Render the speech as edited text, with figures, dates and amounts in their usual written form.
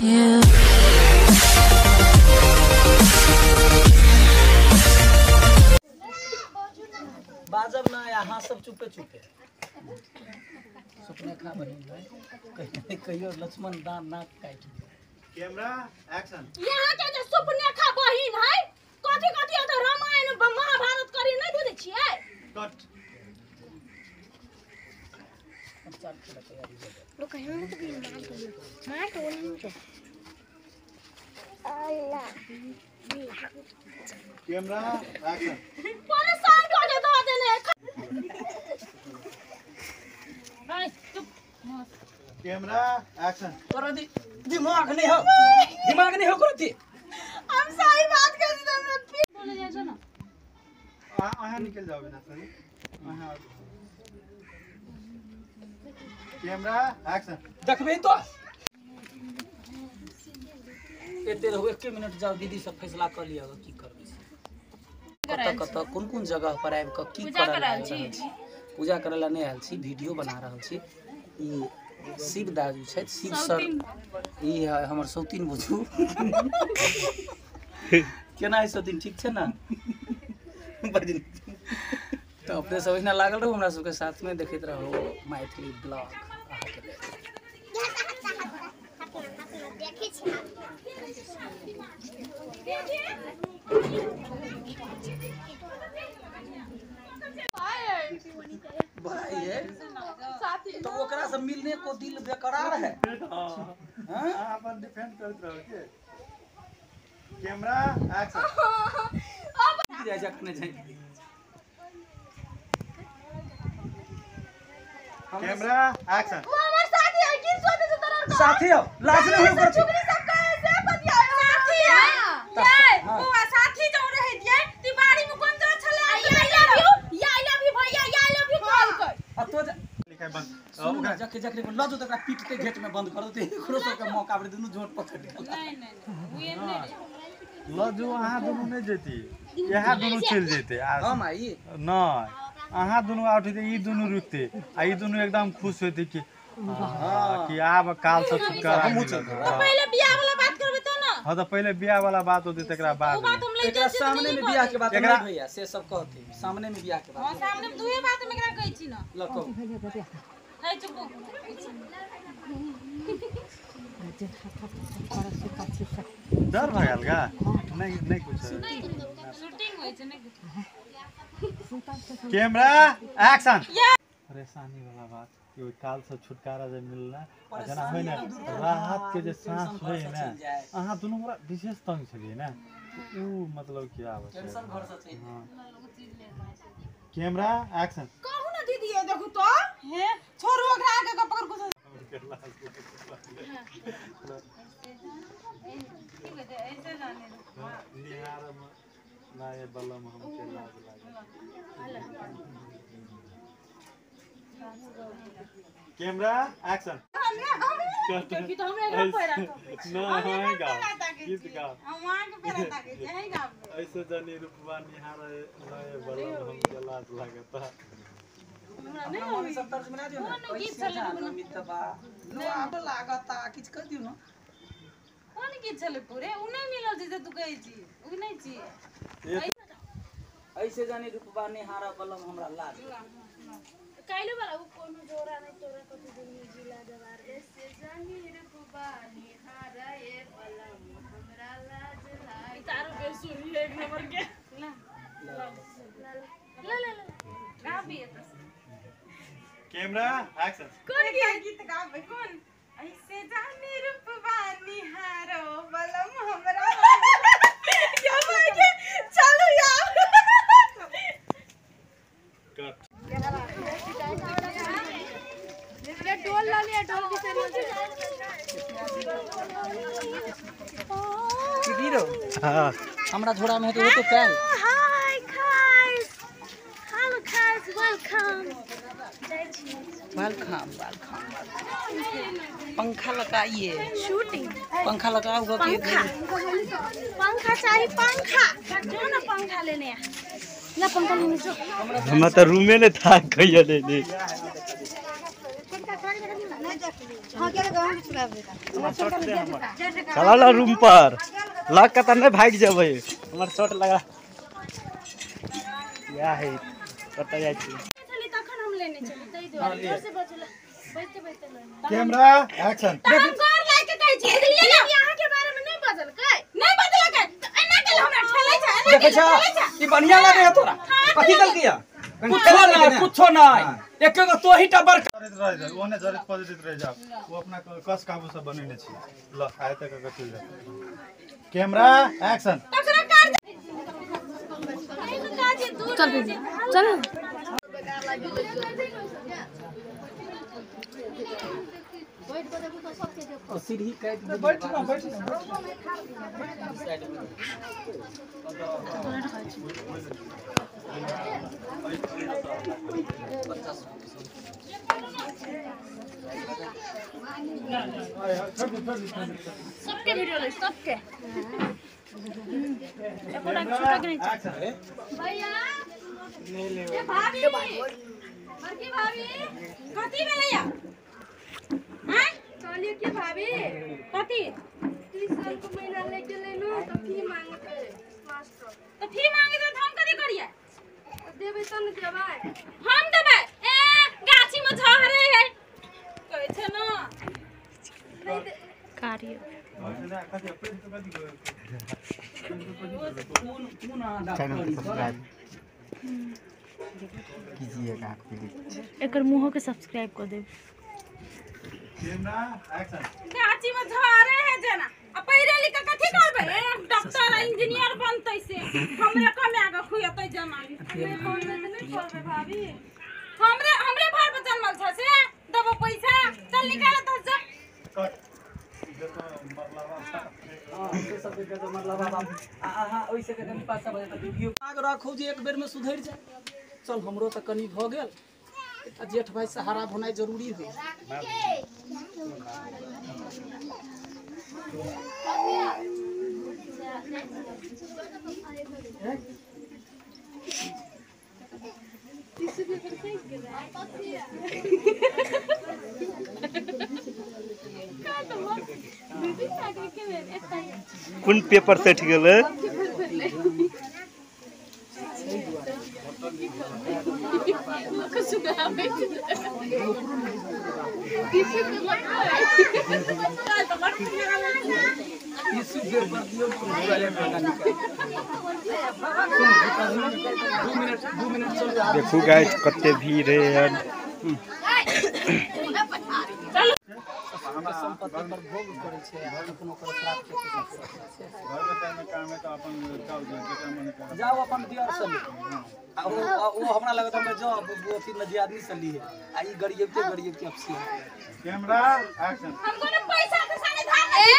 बाजब ना यहाँ सब चुपे चुपे सुपने खा बहिन है कहियो लक्ष्मण दान नाक काटि दियो। Camera action. यहाँ के जे सुपने खा बहिन है कथि कथि त रामायण महाभारत करी नै बुझै छियै। कट। लोग कहियो न त मार दो मार तो नहीं के अल्लाह। Camera action. परेशान कर दे दो देने। चुप। Camera action. तोरा दिमाग नहीं हो, दिमाग नहीं हो करती। हम सही बात कर दी हमरा बोले जाय छ ना। अहाँ निकल जाओ बिना सही। अहाँ कैमरा एक्शन। देखबे तो एते रहू 1 मिनट जाओ दीदी सब फैसला क लिअ की करबै। कत कत कोन कोन जगह पर आबि क की कर रहल छी। पूजा करय ला नहीं आयल छी, वीडियो बना रहल छी। ई शिव दाजू छथि, शिव सर ई है हमर सौतीन बुझू। केना है सौतीन, ठीक छै ना? तो अपने सब एहिना लागल रहू हमरा सबके साथ में, देखैत रहू मैथिली ब्लॉग। अहाँके लेल भाई है तो ओकरा से मिलने को दिल बेकरार है। हां अपन डिफेंड करत रहो के। Camera action. अब जाय जखने जाय। Camera action. वो हमर साथी है की सोचे छै तोरा साथी हो लाज नहीं हो कर चुगली सब कहे से बतियायो साथी है ये बुआ साथी जो रहे दिए ती बाड़ी में कोन तरह छले। I love you, या I love you भैया, या I love you call कर। आ तो लिखाइ बंद। ओकरा जखे जखे ल जो तकरा पीटते घेट में बंद कर देते एकरो सब के मौका पर दुनु झोट पकड़ के। नहीं नहीं नहीं उ एने ल जो अहाँ दुनु नहीं जेती, यहाँ दुनु चल जेते। हम आई नहीं अहाँ दुनु आउट होते, ई दुनु रुकते आ ई दुनु एकदम खुश होते कि कि आब काल से छुटकारा मिलत। तो पहले बियाह वाला बात करबे तो ना। हां तो पहले बियाह वाला बात होते तकरा बाद। उ बात हम ले एकरा सामने में बियाह के बात नहीं भैया से सब कहते सामने में बियाह के बात। हां सामने में दुए बात में एकरा कहै छी ना। ल कहू। है चुप। डर भगल का नहीं नहीं कुछ शूटिंग होय छै नहीं कुछ। Camera action. परेशानी वाला बात कि ओइ काल से छुटकारा जे मिलना जेना होय ने राहत के जे सांस होय ने। अहाँ दुनू गोरा विशेष तंग छलियै ने उ मतलब की आबै छै टेंशन घर से चलि। Camera action. कहू ना दीदी ये देखू तो हे छोड़ू ओकरा आगे के पकड़ कुछ। ऐसे जाने निहार में ना ये बलम हम के लाज लागे। Camera action. क्योंकि तो हमरा एकरा पैरा ना हां गाओ गीत गाओ हम वहां के पैरा ताके छै है गाओ। ऐसे जानी रूपवा निहार नए बलम हम के लाज लागता। हमरा नहीं होई सब तर्ज बना दियो ना। कोन गीत छले मितबा लो आब लागता किछ कह दियो ना। कोन गीत छले पूरे उ नहीं मिलल जे तू कहै छी उ नहीं छी। ऐसे जानी रूपवा निहारा बलम हमरा लाज काइले वाला उ कोनो जोरा नहीं तोरा कथि दुनी जिला जवार। ऐसे जानी रूपवा निहारा ए बलम हमरा लाज लागे। तारो बेसुरी एक नंबर के ला ला ला ला गाबी त। Camera action. कोन गीत गाबे कोन? ऐसे जानी रूपवा निहारो बलम हमरा क्या भाई के चलो यार। कट। डोल ला लिया डोल भी चल की रो। हां हमरा झोड़ा में है तो वो तो पैर। Hi guys, hello guys, welcome. Welcome welcome. पंखा लगाइए, शूटिंग पंखा लगाओ। पंखा पंखा चाहिए, पंखा जो ना पंखा लेने ना पंखा लेने जो। हम तो रूमे ने था कहिया ले ले। चला ला रूम पर लग के त नहीं भाग जेबै हमर शॉट लगा या है कत जाय छी छली तखन हम लेने छली तै दुआरे जोर से बजला बैठते बैठते लेने कैमरा एक्शन हम गोर लाग के कहै छी बुझलियै ना अहाँ के बारे में नहीं बजलकै नहीं बजलकै त एना के हमरा ठेलै छै एना देखै छ ई बढ़िया लागे है तोरा कथी गलती है कुछो नहीं कुछो नहीं एक एगो तोही टा बड़ करैत रह जाओ ओने जरित पजरित रह जाओ ओ अपना कस काबू से बनेने छी ल आय तक के चल जा कैमरा एक्शन तकरा कर चल चल सीढ़ी काट बैठ ना बैठ ना साइड में सबके वीडियो ले सबके एकोटा छोटा के नहीं भैया ए भाभी बड़की भाभी कथी भेलैया हैं कहलिए के भाभी कथी 30 साल के महीना लेके लेनो तो फी मांगते मास्टर तो फी मांगे तो हम कथी करिए देबै त न देबै हम देबै ए गाछी में झहरे है कहै छै ना कार्य कोन कोन चैनल के सब्सक्राइब कीजिएगा प्लीज एकर मुंह के सब्सक्राइब कर देब कैमरा एक्शन गाछी में झहरे है जना आ पढ़े लिख के कथी करबै ए डॉक्टर आ इंजीनियर बनतै से हमरे कमा के खुएतै जना नहीं पढ़बै भाभी हमरे हमरे भार पर जन्मल छ से देबो पैसा चल निकाल त जा कट देखो मरलावा हां से सब के तो मतलब बाबा अहाँ ओइसे के कनी पासा बजे त वीडियो आग राखू जे एक बेर में सुधरि जाए चल हमरो त कनी भ गेल आ जेठ भाई सहारा होनाइ जरूरी है कोन पेपर सटि गेलै देखू गाइस कते भीड़ है यार संपत्ति पर भोग करै छै आ कोनो ओकर श्राप के घर में टाइम में काम है तो अपन जाओ जेकरा मन करे जाओ अपन दियर से ले आ ओ हमरा लगत हमरा जो अथी नदी आदमी से ली है आ ई गरीब के अपसी है कैमरा एक्शन हमको ना पैसा के सारे धार नहीं